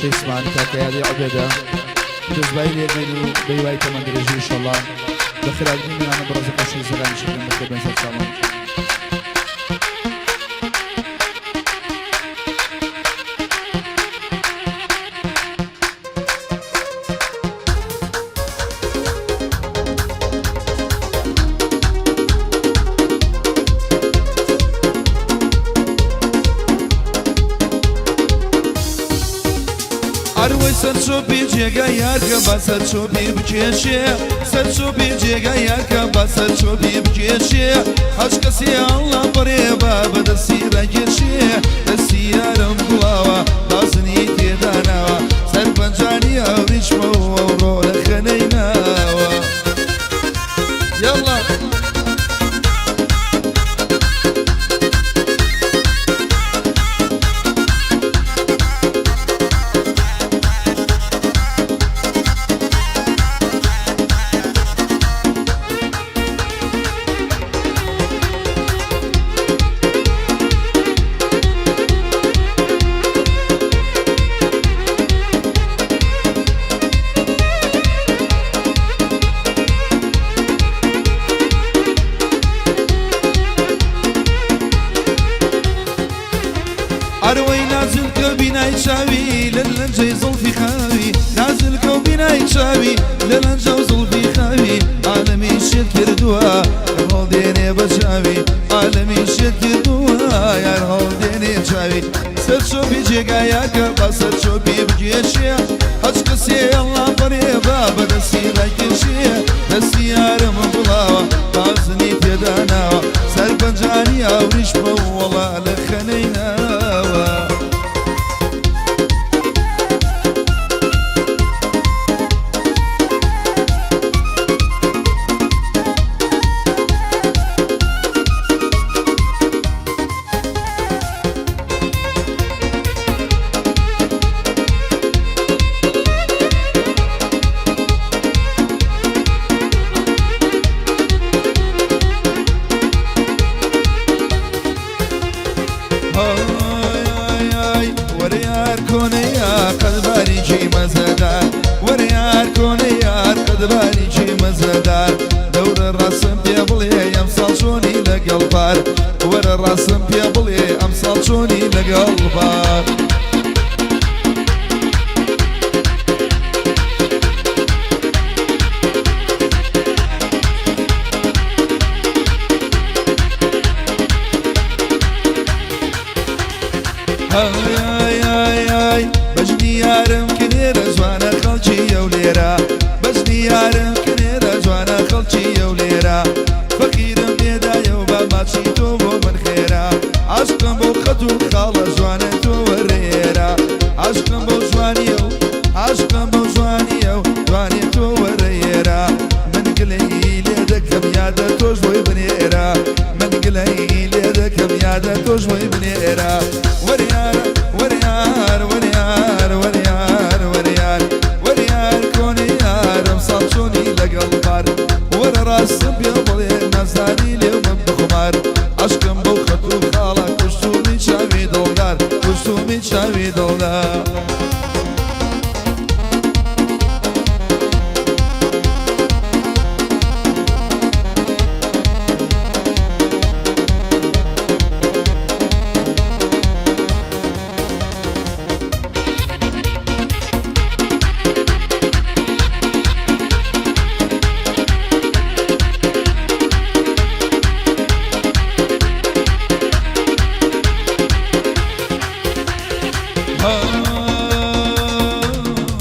خۆشەویستمان کاکە یادی عوبێدە پیرۆزبایی لێ دەکەین و بە هیوای تەمەن درێژی ئیشەڵڵا بەخێرهاتنی میوانە بەڕێز و خۆشەویستەکانیش دەکەین. بەخێر بێن سەرچاوان. ئەروەی سەرچۆپی جێگای یارکە با سەرچۆپی بکێشێ سەرچۆپی جێگای یارکە با سەرچۆپی بکێشێ هەچ کەسێ ئەڵڵا بڕێ با بەدەستی ڕاکێشێ دەستی یارم گوڵاوە بازنی تێداناوە سەر پەنجانی ئەوریشمەوە ڕۆ لە خەنەی ناوە یاڵڵا. ئەروەی نازلکە بینای چاوی لە لەنجەی زڵفی خاوی نازلکە و بینای چاوی لە لەنجە و زڵفی خاوی عالەمی شێت کردووە هەڵدێنێ بە چاوی عالەمی شێت کردووە یار هەڵدێنێ چاوی سەرچۆپی جێگایەکە با سەرچۆپی بکێشێ هەچ کەسێ ئەڵڵا بەڕێ با بەدەستی ڕاکێشێ دەستی یارم گوڵاوە بازنی تێداناوە سەر پەنجانی ئاوریشمە وەڵا لە خەنەی ناوە. ئای وەرە یار کۆنە یار قەدباریکی مەزەدار وەرە یار کۆنە یار قەدباریکی مەزەدار دەورە ڕاستم پێ بڵێ ئەمساڵ چۆنی لەگەڵ پار وەرە ڕاستم پێ بڵێ ئەمساڵ چۆنی لەگەڵ پار. ئای ئای ئای بەژنی یارم کنێرە جوانە خەڵکی ئەو لێرە بەژنی یارم کنێرە جوانە خەڵکی ئەو لێرە فەقیرم پێدایە و بە ماچی تۆ بۆ من خێرە عاشقم بۆ خەت و خاڵە جوانە تۆ وەرێرە عاشقم بۆ جوانیە و عاشقم بۆ جوانیە و جوانی تۆ وەرێرە من گلەیی لێ دەکەم یادە تۆش بۆی بنێرە من گلەیی لێ دەکەم یادە تۆش بۆی بنێرە وەریار وەریار وەریار وەریار وەریار وەریار کۆنی یارم ساڵ چۆنی لەگەڵ بار وەرە ڕاستم پێ بڵێ نازانی لێ من بخومار عەشقم بەو خەت و خاڵە کوشتومی چاوی دڵدار کوشتومی چاوی دڵدار.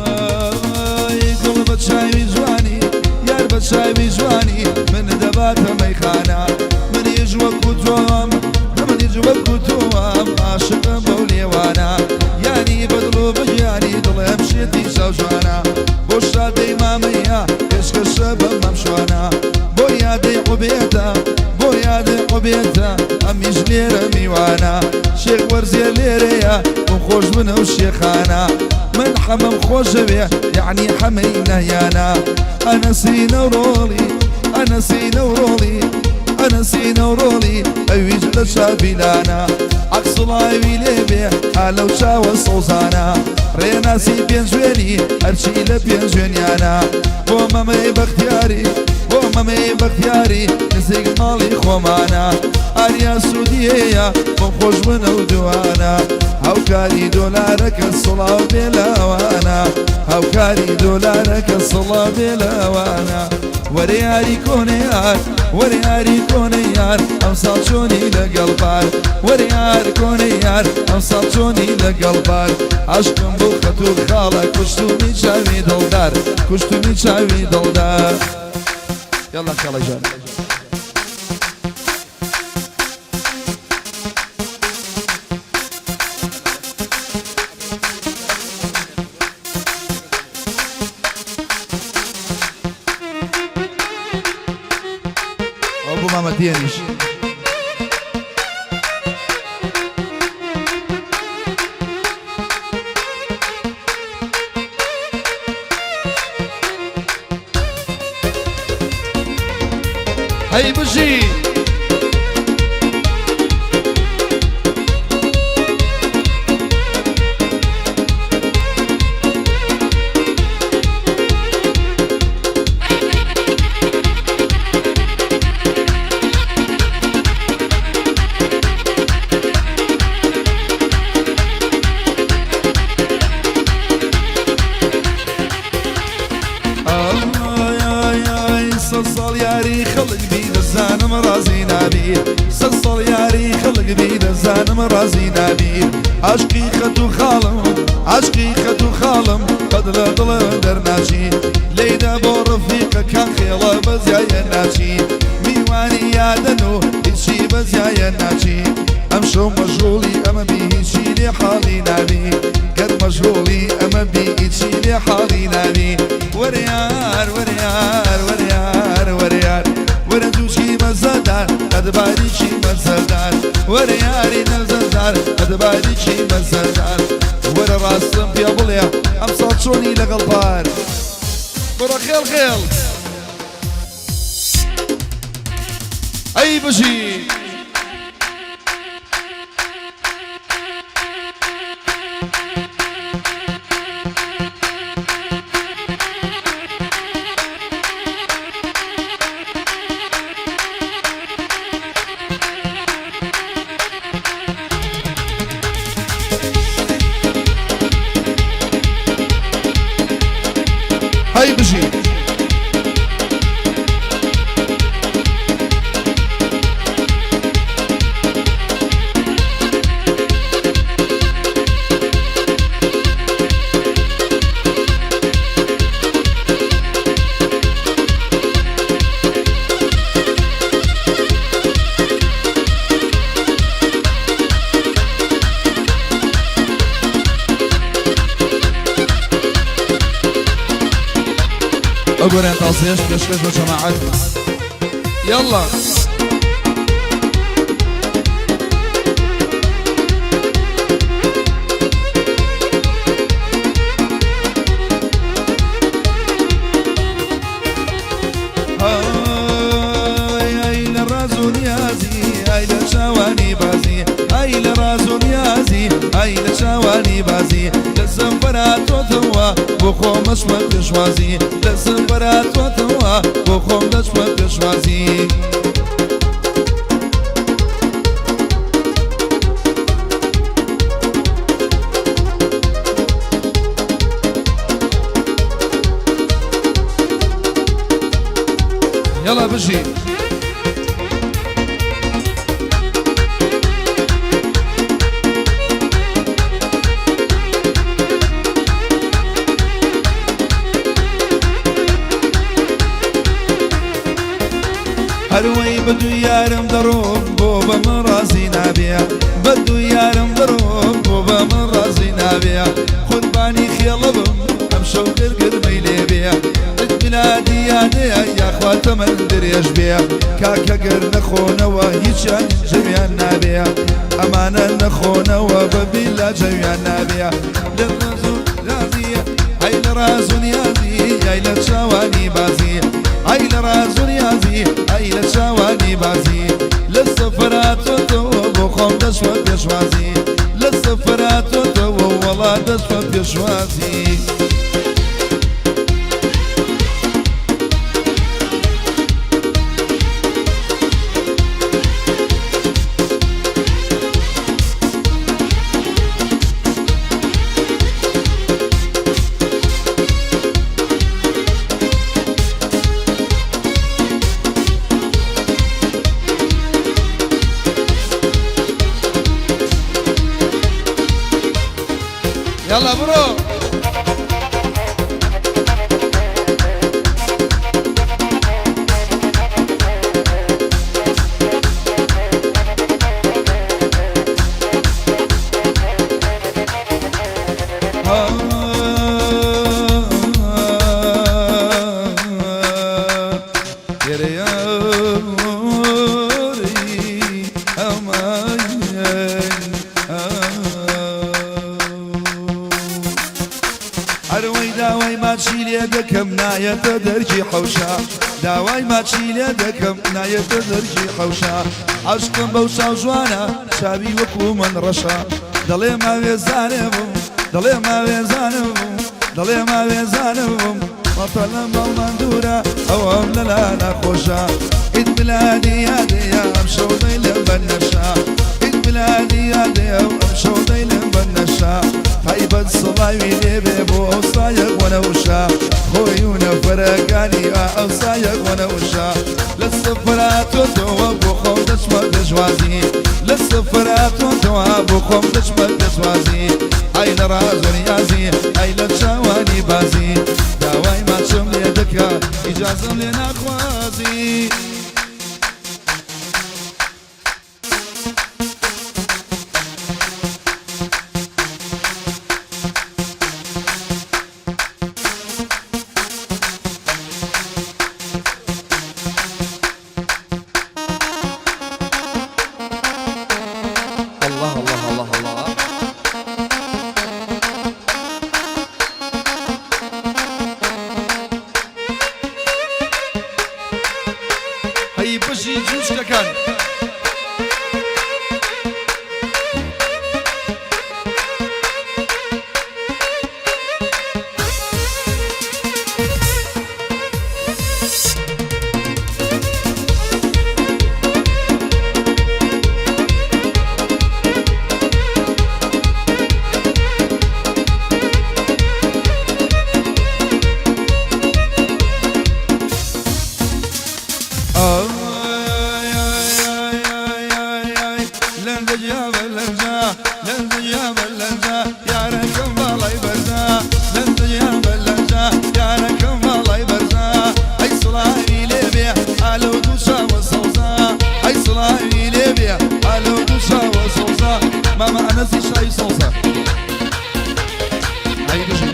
ئای گوڵ بە چاوی جوانی یار بە چاوی جوانی من دەباتە مەیخانە منیش وەکو تۆم منیش وەکو تۆم عاشقم بەو لێوانە یانی بە دڵ و بە گیانی دڵێم شێتی چاوجوانە بۆ شادەی مامەیە پێشکەشە بە مام شوانە بۆ یادەی عوبێتە بۆ یادەی عوبێتە ئەمیش لێرە میوانە شێخ وەرزێ لێرەیە بۆم خۆش بنە و شێخانە من حەمەم خۆشەوێ یەعنی حەمەی نەهیانە ئەنەسینە و ڕۆڵی ئەنەسینە و ڕۆڵی ئەنەسینە و ڕۆڵی ئەویش لە چاڤیلانە عەکسڵاوی لێ بێ ئا لەو چاوە سەوزانە. ڕێناسی پێنجوێنی هەرچی لە پێنجوێنیانە بۆ مەمەی بەختیاری بۆ مەمەی بەختیاری نزیک ماڵی خۆمانە ئاریا سوودیەیە بۆم خۆش بنە و دوانە هاوکاری دۆلارەکە سڵاو بێ لاوانە هاوکاری دۆلارەکە سڵاو بێ لاوانە وەرە یاری کۆنە یار وەرە یاری کۆنە یار ئەمساڵ چۆنی لەگەڵ پار وەرە یار کۆنە یار ئەمساڵ چۆنی لەگەڵ پار عەشقم بۆ خەت و خاڵە کوشتومی چاوی دڵدار کوشتومی چاوی دڵدار یاڵا خێڵە جان. ئەو بۆ مامە دیێنیش. هەی بژی. ئای سەد ساڵ یاری خەڵک بی دەزانم ڕازی نابی سەد ساڵ یاری خەڵک بی دەزانم ڕازی نابی عاشقی خەت و خاڵم عاشقی خەت و خاڵم قەد لە دڵ دەرناچی لێدا بۆ ڕەفیقەکان خێڵە بەزیایە ناچی میوانی یادەن و هیچی بەزیایە ناچی ئەمشەو مەشغوڵی ئەمە بی هیچی لێ حاڵی نابی گەر مەشغوڵی ئەمە بی هیچی لێ حاڵی نابی وەرە یار وەرە یار وەرە یار وەرە یار وەرە دووشی مەزەدار قەد باریکی مەزەدار وەرە یاری نەزەدار قەد باریکی مەزەدار وەرە ڕاستم پێ بڵێ ئەمساڵ چۆنی لەگەڵ پار بڕە خێڵ خێڵ ئەی بژی. هەی بژی. ئەو گۆران تازەیەش پێشکەش بە جەماعەت یاڵڵا. ئای ئای لە ڕاز و نیازی ئای لە چاوانی بازی ئای لە ڕاز و نیازی ئای لە چاوانی بازی لە زەمبەراتۆتەوە بۆ خۆم دەچمە پێشوازی لە زەمبەراتۆتەوە بۆ خۆم دەچمە پێشوازی. یەڵا بژی. هەروەی بە دوو یارم دەڕۆم بۆ بە من ڕازی نابێ بە دوو یارم دەڕۆم بۆ بە من ڕازی نابێ قوربانی خێڵە بم ئەمشەو گرگرمەی لێ بێ عید میلادی یادەیە یاخوا تەمەن درێژ بێ کاکە گەر نەخۆنەوە هیچیان جەویان نابێ ئەمانە نەخۆنەوە بە بیلا جەویان نابێ لە ڕاز و نیازی ئەی لە ڕاز و نیازی ئەی لە چاوانی بازی ئەی لە ڕاز و نیازی ئەی لە چاوانی بازی لە سەفەراتۆتەوە بۆ خۆم دەچمە پێشوازی لە سەفەراتۆتەوە وەڵا دەچمە. پێشوازی. یاڵا بڕۆ. هەروەی داوای ماچی لێ دەکەم نایەتە دەرکی حەوشە داوای ماچی لێ دەکەم نایەتە دەرکی حەوشە عەشقم بەو چاو جوانە چاوی وەکو من ڕەشە دەڵێ ماوێزانێ بووم دەڵێ ماوێزانم بووم دەڵێ ماوێزانم بووم مەتە لە ماڵمان دوورە ئەوەم لەلا ناخۆشە ئید بلادی یادەیە ئەم شەو دەیلم بەنەشە ئید بلادی یادەیە ئەم شەو دەیلم بەنەشە تایبەت سڵاوی لێبێ بۆ ئەو سایەق وەنەوشە خۆی و نەفەرەکانی ئا ئەو سایەق وەنەوشە لە سفرا تۆ بۆ خۆم دەچمە پێشوازی لە سفرا تۆ بۆ خۆم دەچمە پێشوازی ئای لە ڕاز و نیازی ئای لە چاوانی بازی داوای ماچم لێ دەکا ئیجازم لێ ناخوازی. اللە اللە اللە اللە. هەی بژی جوجکەکان. مامە ئەنەسی شای سەوزە ئەی بژی.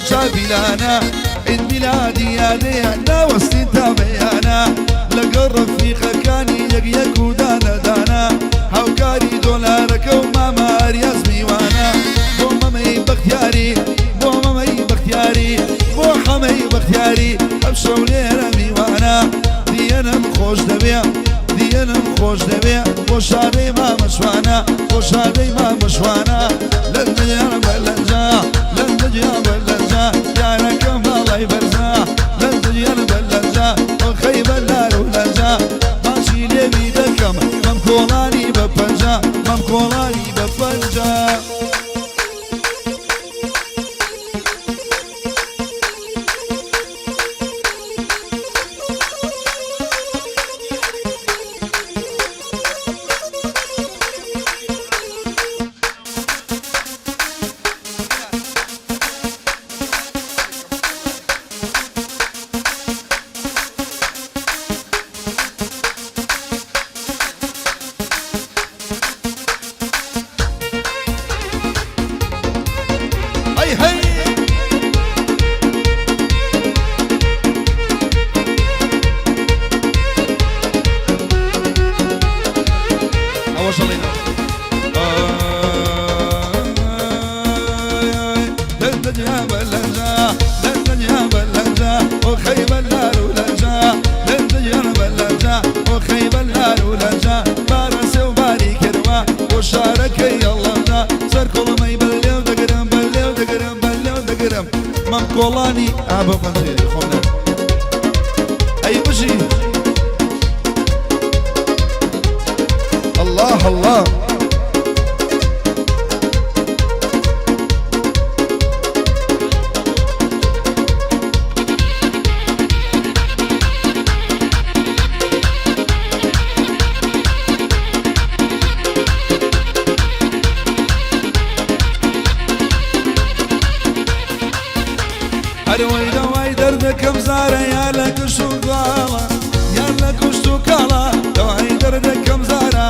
چاویلانە عید میلادی یادەیە ناوەستین تا بەیانە لەگەڵ ڕەفیقەکانی یەک یەک و دانە دانە هاوکاری دۆلارەکە و مامە ئاریاس میوانە بۆ مەمەی بەختیاری بۆ مەمەی بەختیاری بۆ حەمەی بەختیاری ئەم شەو لێرە میوانە دیەنم خۆش دەوێ دیەنم خۆش دەوێ بۆ شادەی مامە شوانە بۆ شادەی مامە شوانە لەنجا بە لەنجا لەنجا بە لەنجا یارەکەم باڵای بەرزا لەنجا بە لەنجا خەی بە لار و لەنجا ماچی لێوی دەکەم مەم کۆڵانی بە پەنجا مەم کۆڵانی بە پەنجا. لەنجە بە لەنجە لەنجە بە لەنجە ئۆخەی بە لار و لەنجە لەنجە بە لەنجە ئۆخەی بە لار و لەنجە بارە سێو باری کردوە بۆ شارەکەی ئەڵەنجە سەر کوڵمەی بە لێو دەگرم بە لێو دەگرم بە لێو دەگرم مەم کۆڵانی ئا بۆ پەنجەرەی خۆم نە ئەی بژی الله الله. هەروەی دەوای دەردەکەم زارە یا لە کش و گاڵە یان لە کوشت و کاڵا دەوای دەردەکەم زارە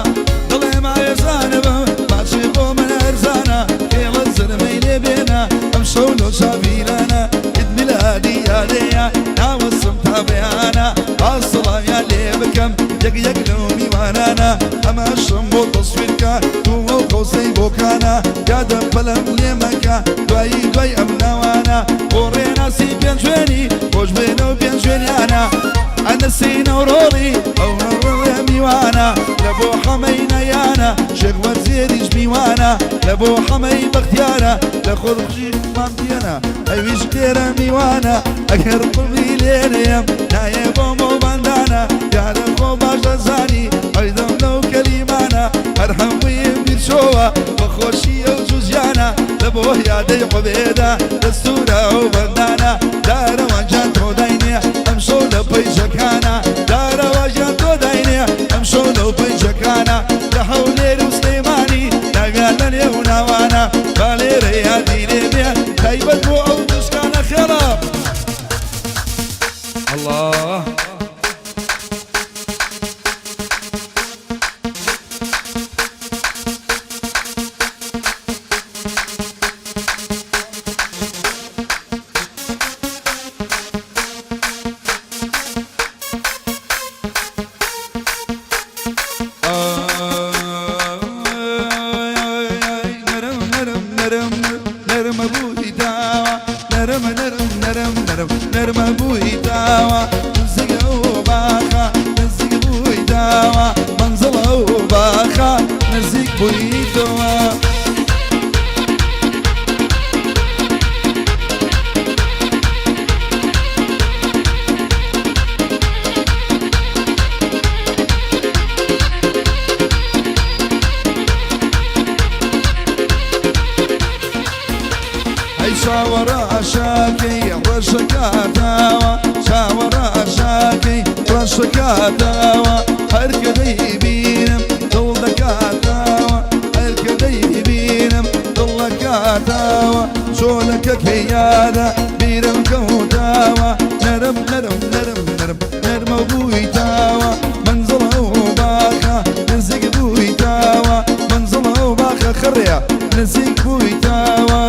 دڵێ مایەزانە بم باچێ بۆ من ئەرزانە هێڵە زرمەی لێ بێنە ئەم شەو لۆ چاویرانە عید میلادی یادەیە ناوەسم تا بەیانە با سڵاویان لێ بکەم یەک یەک لەو میوانانە ئەمەشم بۆ تەسویرکە تو ئەو قەوسەی بۆکانە یادە پەلەم لێ مەکە دوایی دوای ئەم ناوانە بۆ ڕێناسی پێنجوێنی خۆش بێنە و پێنجوێنیانە ئەنەسی نەورۆڵی ئەو نەڕۆڵێ میوانە لە بۆ حەمەی نەیانە شێخ وەرزێریش میوانە لە بۆ حەمەی بەختیارە لە خۆرخشی مام دیەنە ئەویش لێرە میوانە ئەگەر قوڕی لێرەیەم نایە بۆ مۆباندانە دیارە خۆ باش دەزانی ئەیدەم لەو کەلیمانە هەر هەموویم بیرچۆوە بە خۆشی ئەو جوزیانە لە بۆ یادەی عوبێدە دەستورە ئەو بەندانە دارەوانجان تۆ داینێ ئەمشەو لە پەیجەکانە دارەواجان تۆ داینێ ئەمشەو لەو پەیجەکانە لە هەولێر و سلێمانی ناویان لە نێو ناوانە با لێرە یادی لێ بێ تایبەت بۆ ئەو دوشکانە خێڵە. اللە. نەرم نەرم نەرم نەرمە بووی داوە نەرم نەرم نەرم نەرم نەرمە بووی داوە نزیک ئەو باخە نزیک بووی داوە مەنزڵ ئەو باخە نزیک بوویتەوە. ئەی چاوەڕاشاکەی ڕەشەکاتاوە چاوەڕاشاکەی ڕەشەکاتاوە هەر کە دەیبینم دڵ دەکاتاوە هەر کە دەیبینم دڵ دەکاتاوە چۆلەکەکەی یادە بیرم کەوتاوە نەرم نەرم نەرم نەرم نەرمە بوویتاوە مەنزڵە و باخە نزیک بوویتاوە مەنزڵە و باخە خڕێ نزیک بوویتاوە.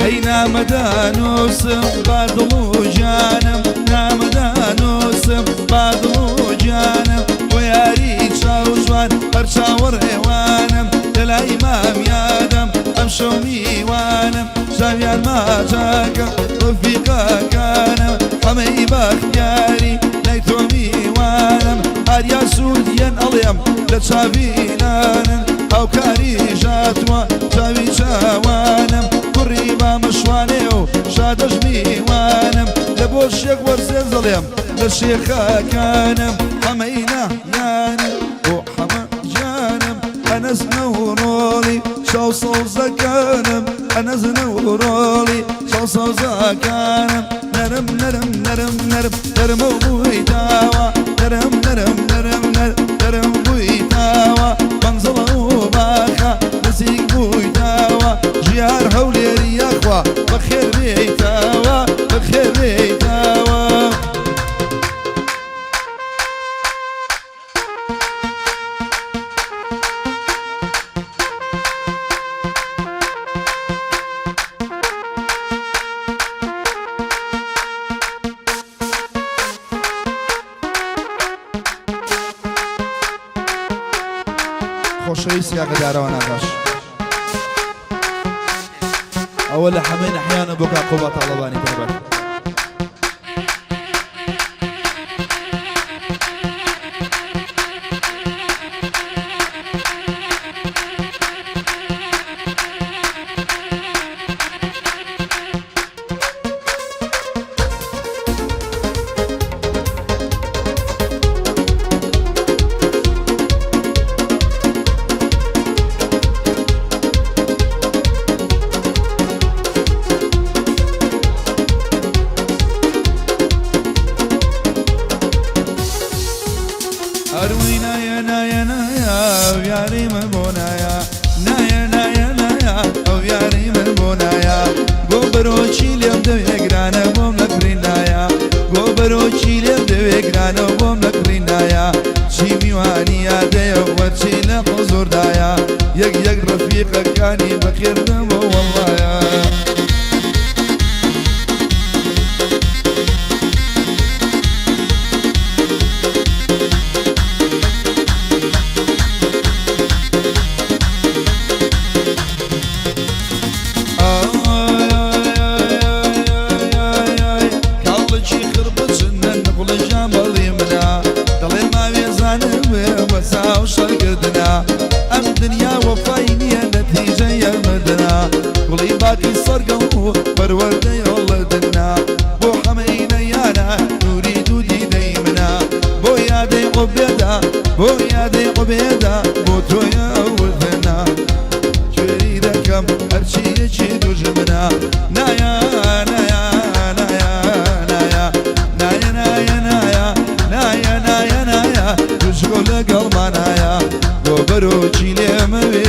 هەی نامەدانووسم با دڵ و گیانم نامەدانووسم با دڵ و گیانم بۆ یاری چاو جوان هەر چاوەڕێوانم لە لای مام یادم ئەمشەو میوانم چاویان ماچەکەم ڕەفیقەکانم حەمەی بەختیاری لای تۆ میوانم ئاریا سوودیەن ئەڵێم لە چاوینانن هاوکاری ژاتوە چاوی چاوانم کوڕی مامە شوانێ و شادەش میوانم لە بۆ شێخ وەرزێز دەڵێم لە شێخەکانم حەمەی نەهیانم بۆ حەمە گیانم ئەنەس نەوڕۆڵی چاو سەوزەکانم ئەنەس نەوڕۆڵی چاو سەوزەکانم نەرم نەرم نەرم نەرم نەرمە بووی داوە نەرم نەرم نەرم نەرم نەرم بووی داوە مەنزڵە و باخە نزیک بووی داوە ژیار هەولێری یاخوا بەخێر بێیتەوە بەخێر. خۆشەویستی ئاگادارەوە ناگاش ئەوە لە حەمەی نەحیانە بۆ کاک قوبا تاڵەبانی تایبەت. ئەروی نایە نایە نایە ئەو یاری من بۆ نایە نایە نایە نایە ئەو یاری من بۆ نایە گۆ بەرۆکی لێم دەوێ گرانە بۆم لە کڕین نایە گۆ بەرۆکی لێم دەوێ گرانە بۆم لە کڕین نایە چی میوانی یادەیە وەرچی لە حوزوردایە یەک یەک ڕەفیقەکانی بەخێر بێنەوە وەڵڵایە. کاڵکی خڕ بچنە نقڵ ژان بەڵی منە دەڵێ ماوێزانە وێ بەساو شەرکردنا ئەم دنیا وەفای نییە نەتیجەیە مردنا گوڵی باقی سەرگەڵ و پەروەردەی ئەوڵدنا بۆ حەمەی نەیانە نوری دوو دیدەی منە بۆ یادەی عوبێدا بۆ یادەی عوبێدا بۆ تۆیە ئەوردنا کوێری دەکەم هەرچیەکی دوژمنە نایە نایە نایە نایە نایە نایە نایە نایە نایە نایە دوژگۆ لەگەڵمانایە بۆ بەرۆکی لێمەوێ.